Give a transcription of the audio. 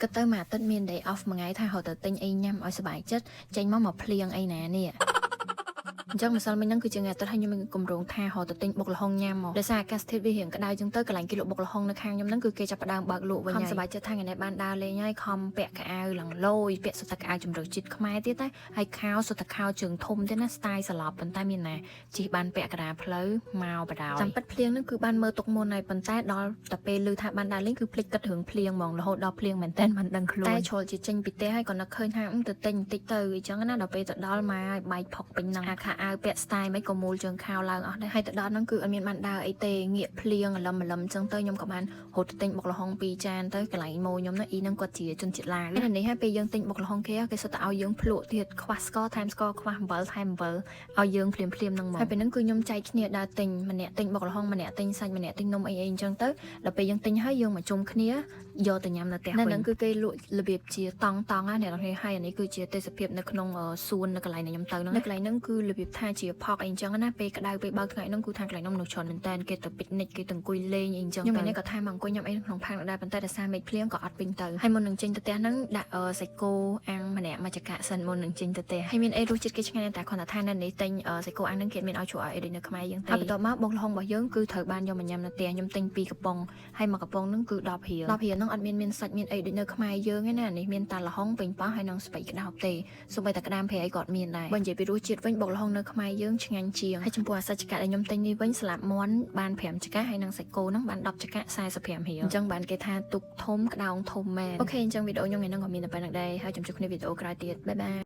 គិតទៅមួយអាទិត្យមាន day off មួយថ្ងៃថារត់ទៅទិញអីញ៉ាំឲ្យសប្បាយចិត្តចេញមកមកភ្លៀងអីណានេះអញ្ចឹងម្សិលមិញហ្នឹងគឺជាថ្ងៃអាទិត្យហើយខ្ញុំមានគម្រោងថារត់ទៅទិញបុកល្ហុងញ៉ាំមកដោយសារអាកាសធាតុវារៀងក្តៅអញ្ចឹងទៅកន្លែងគេលក់បុកល្ហុងនៅខាងខ្ញុំហ្នឹងគឺគេចាប់ផ្ដើមបើកលក់វិញហើយខំសប្បាយចិត្តថាថ្ងៃនេះបានដើរលេងហើយខំពាក់ខោអាវឡើងលយពាក់សុទ្ធតែខោអាវជម្រើសជាតិខ្មែរទៀតណាហើយខោសុទ្ធតែខោជើងធំទៀតណា style សឡប់ប៉ុន្តែមានណាជិះបានពាក់កណ្ដាលផ្លូវមកបដ ாய் តាមពិតភ្លៀងហ្នឹងគឺបានមើលទុកមុនហើយប៉ុន្តែដល់តែពេលឮថាបានដើរលេងគឺភ្លេចគិតរឿងភ្លៀងហ្មងរហូតដល់ភ្លៀងមែនតើមិនដឹងខ្លួនតែជ្រុលជាចេញពីផ្ទះហើយក៏នឹកឃើញថាអឺទៅទិញបន្តិចទៅអញ្ចឹងណាដល់ពេលទៅដល់មកហើយបែកផុកពេញហ្នឹងអាខោអាវពាក់ style មិនក៏មូលជើងខោឡើងអស់ដែរហើយទៅដល់ហ្នឹងគឺអត់មានបានដើរអីទេងាកភ្លៀងអលឹមអលឹមអញ្ចឹងទៅខ្ញុំក៏បានរត់ទៅទិញបុកល្ហុងពីរចានទៅកន្លែងម៉ូខ្ញុំហ្នឹងអ៊ីហ្នឹងគាត់ជាជនជាតិឡាវហើយនេះហើយពេលយើងទិញបុកល្ហុងគេគេសុទ្ធតែឲ្យយើងភ្លក់ទៀតខ្វះស្ករថែមស្ករខ្វះអំបិលថែមអំបិលឲ្យយើងភ្លាមភ្លាមហ្នឹងមកហើយពេលហ្នឹងគឺខ្ញុំចែកគ្នាដើរទិញម្នាក់ទិញបុកល្ហុងម្នាក់ទិញសាច់ម្នាក់ទិញនំអីអីអញ្ចឹងទៅដល់ពេលយើងទិញហើយយើងមកជុំគ្នាយកទៅញ៉ាំនៅផ្ទះវិញនៅហ្នឹងគឺគេលក់របៀបជាតង់តង់ណាអ្នកនរគ្នាហើយអានេះគឺជាទេសភាពនៅក្នុងសួននៅកន្លែងដែលខ្ញុំទៅហ្នឹងនៅកន្លែងហ្នឹងគឺរបៀបថាជាផកអីអញ្ចឹងណាពេលក្តៅពេលបើកថ្ងៃហ្នឹងគឺថាកន្លែងហ្នឹងមនុស្សច្រើនមែនតើគេទៅ picnic គេទៅអង្គុយលេងអីអញ្ចឹងខ្ញុំថ្ងៃនេះក៏ថាមកអង្គុយញ៉ាំអីក្នុងផាកដែរប៉ុន្តែដោយសារមេឃភ្លៀងក៏អត់វិញទៅហើយមុននឹងចេញទៅផ្ទះហ្នឹងដាក់សាច់គោអាំងម្នាក់មួយចង្កាក់សិនមុននឹងចេញទៅផ្ទះហើយមានអីរសជាតិគេឆ្ងាញ់តែគ្រាន់តែថានៅនេះទិញសាច់គោអាំងហ្នឹងគេមានឲ្យជ្រក់ឲ្យអីដូចនៅខ្មែរយើងទេហើយបន្ទាប់មកបុកល្ហុងរបស់យើងគឺត្រូវបានយកមកញ៉ាំនៅផ្ទះខ្ញុំទិញពីរកំប៉ុងហើយមួយកំប៉ុងហ្នឹងគឺ10រៀល10រៀលហ្នឹងអត់មានមានសាច់មានអីដូចនៅខ្មែរយើងទេណានេះមានតែល្ហុងប៉េងប៉ោះហើយនិងស្ពៃក្តោបទេសូម្បីតែក្តាមប្រៃក៏អត់មានដែរបើនិយាយពីរសជាតិវិញបុកល្ហុងនៅខ្មែរយើងឆ្ងាញ់ជាងហើយចំពោះអាសាច់ចង្កាក់ដែលខ្ញុំទិញនេះវិញស្លាបមាន់បាន5ចង្កាក់ហើយនិងសាច់គោហ្នឹងបាន10ចង្កាក់45រៀលអញ្ចឹងបានគេថាទុកធំក្តោងធំមែន OK អញ្ចឹងវីដេអូខ្ញុំថ្ងៃហ្នឹងក៏មានតែប៉ុណ្្នឹងដែរហើយចាំជួបគ្នាវីដេអូក្រោយទៀត bye bye.